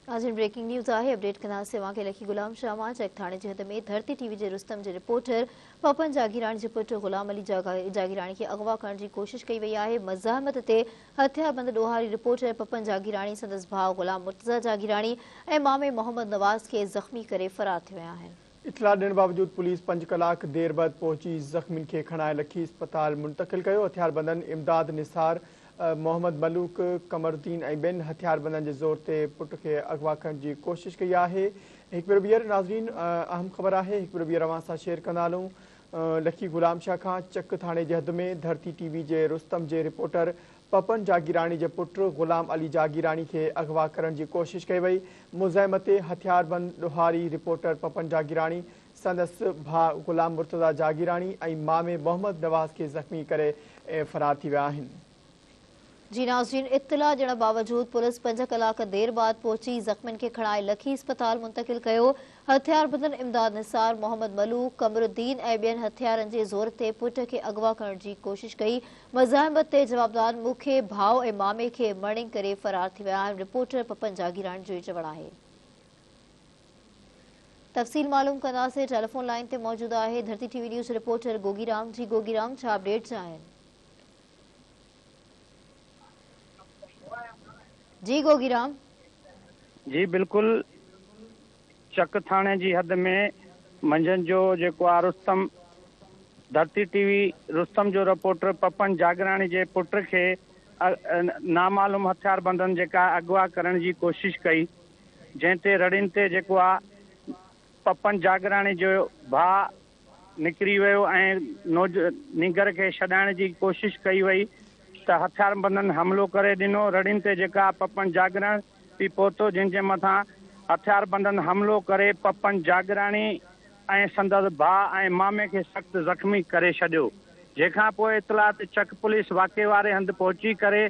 ناظرين breaking news آهي update ڪنداسين اوهان کي لکي غلام شاهه مان چڪ ٿاڻي جي حد ۾ ڌرتي ٽي وي جي رستم جي رپورٽر پپن جاگيراڻي جي پٽ غلام علي جاگيراڻي کي اغوا ڪرڻ جي ڪوشش ڪئي وئي آهي. مزاحمت تي هٿياربند ڏوهاري رپورٽر پپن جاگيراڻي، سندس ڀاء غلام مرتضيٰ جاگيراڻي ۽ مامي محمد نواز کي زخمي ڪري فرار ٿي ويا آهن. اطلاع ڏيڻ باوجود پوليس 5 ڪلاڪ دير بعد پهچي زخمين کي کڻائي لکي اسپتال منتقل ڪيو. هٿياربندن امداد نثار، محمد ملوڪ، قمرالدين ۽ ٻين هٿياربندن جي زور تي پٽ کي اغوا ڪرڻ جي ڪوشش ڪئي آهي. هڪ ڀيرو ٻيهر ناظرين اهم خبر آهي هڪ ڀيرو ٻيهر اوهان سان شيئر ڪندا هلون لکي غلام شاهه کان چڪ ٿاڻي جي حد ۾ ڌرتي ٽي وي جي رستم جي رپورٽر پپن جاگيراڻي جي پٽ غلام علي جاگيراڻي کي اغوا ڪرڻ جي ڪوشش ڪئي وئي. مزاحمت تي هٿياربند ڏوهاري رپورٽر پپن جاگيراڻي، سندس ڀاء غلام مرتضيٰ جاگيراڻي ۽ مامي محمد نواز کي زخمي ڪري فرار ٿي ويا آهن. جي ناظرين اطلاع ڏيڻ باوجود پوليس 5 ڪلاڪ دير بعد پهچي زخمين کي کڻائي لکي اسپتال منتقل ڪيو. هٿياربندن امداد نثار، محمد ملوڪ، قمرالدين ۽ ٻين هٿيارن جي زور تي پٽ کي اغوا ڪرڻ جي ڪوشش ڪئي. مزاحمت تي جوابدار مکي ڀاء ۽ مامي کي مڻنگ ڪري فرار ٿي ويا آهن. رپورٽر پپن جاگيراڻي جو چوڻ آهي. تفصيل معلوم ڪنداسين. ٽيليفون لائين تي موجود آهي Dharti T V news reporter Gogi Ram. جي گوگي رام، ڇا اپڊيٽس آهن؟ جي گوگي رام. جي بلڪل، چڪ ٿاڻي جي حد ۾ منجهند جو جيڪو آ رستم ڌرتي ٽي وي رستم جو رپورٽر پپن جاگراڻي جي پٽ کي نامعلوم هٿياربندن جيڪا اغوا ڪرڻ جي ڪوشش ڪئي جنهن تي رڙين تي جيڪو آ پپن جاگراڻي جو ڀاء نڪري ويو ۽ نينگر کي ڇڏائڻ جي ڪوشش ڪئي وئي ته هٿياربندن حملو ڪري ڏنو. رڙين تي جيڪا پپن جاگراڻي به پهتو جنهن جي مٿان هٿياربندن حملو ڪري پپن جاگراڻي ۽ سندس ڀاء ۽ مامي کي سخت زخمي ڪري ڇڏيو. جنهن کان پوء اطلاع تي چڪ پوليس واقعي واري هنڌ پهچي ڪري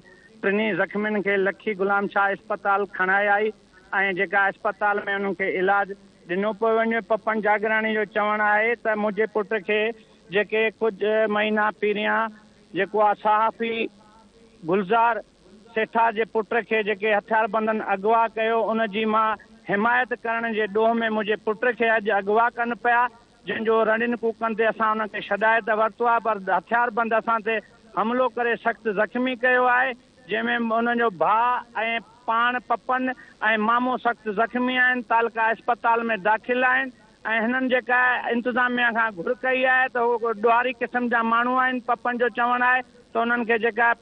ٽنهي زخمين کي لکي غلام شاهه اسپتال کڻائي آئي ۽ جيڪا اسپتال ۾ انهن کي علاج ڏنو پيو وڃي. پپن جاگراڻي جو چوڻ آهي ته منهنجي پٽ کي جيڪي ڪجهه مهينا پهريان جيڪو آ صحافي گلزار سيٺار جي پٽ کي جيڪي هٿياربندن اغوا ڪيو ان جي مان حمايت ڪرڻ جي ڏوهه ۾ منهنجي پٽ کي اڄ اغوا ڪن پيا جنهن جو رڙين ڪوڪن تي اسان انهن کي ڇڏائي ته ورتو آهي پر هٿياربند اسان تي حملو ڪري سخت زخمي ڪيو آهي جنهن ۾ انهن جو ڀاء ۽ پاڻ پپن ۽ مامو سخت زخمي آهن تعلقه اسپتال ۾ داخل آهن ۽ هنن جيڪا انتظاميا کان گهر ڪئي آهي ته هو ڏوهاري قسم جا ماڻهو آهن پپن جو چوڻ آهي ته انهن کي جيڪا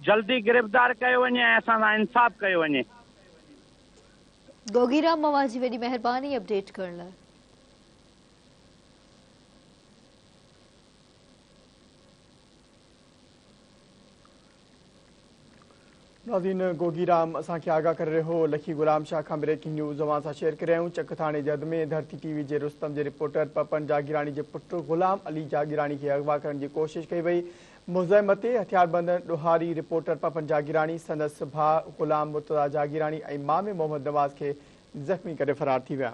جلدي گرفتار ڪيو وڃي ۽ اسان سان انصاف ڪيو وڃي. گوگيرام اوهان جي وڏي مهرباني اپڊيٽ ڪرڻ لاء. ناظرين گوگي رام اسان کي آگاهه ڪري رهيو هو لکي غلام شاهه کان بريڪنگ نيوز اوهان سان شيئر ڪري رهيا آهيون چڪ ٿاڻي جي حد ۾ ڌرتي ٽي وي جي رستم جي رپورٽر پپن جاگيراڻي جي پٽ غلام علي جاگيراڻي کي اغوا ڪرڻ جي ڪوشش ڪئي وئي مزاحمت تي هٿياربند ڏوهاري رپورٽر پپن جاگيراڻي سندس ڀاء غلام مرتضيٰ جاگيراڻي ۽ مامي محمد نواز کي زخمي ڪري فرار ٿي ويا.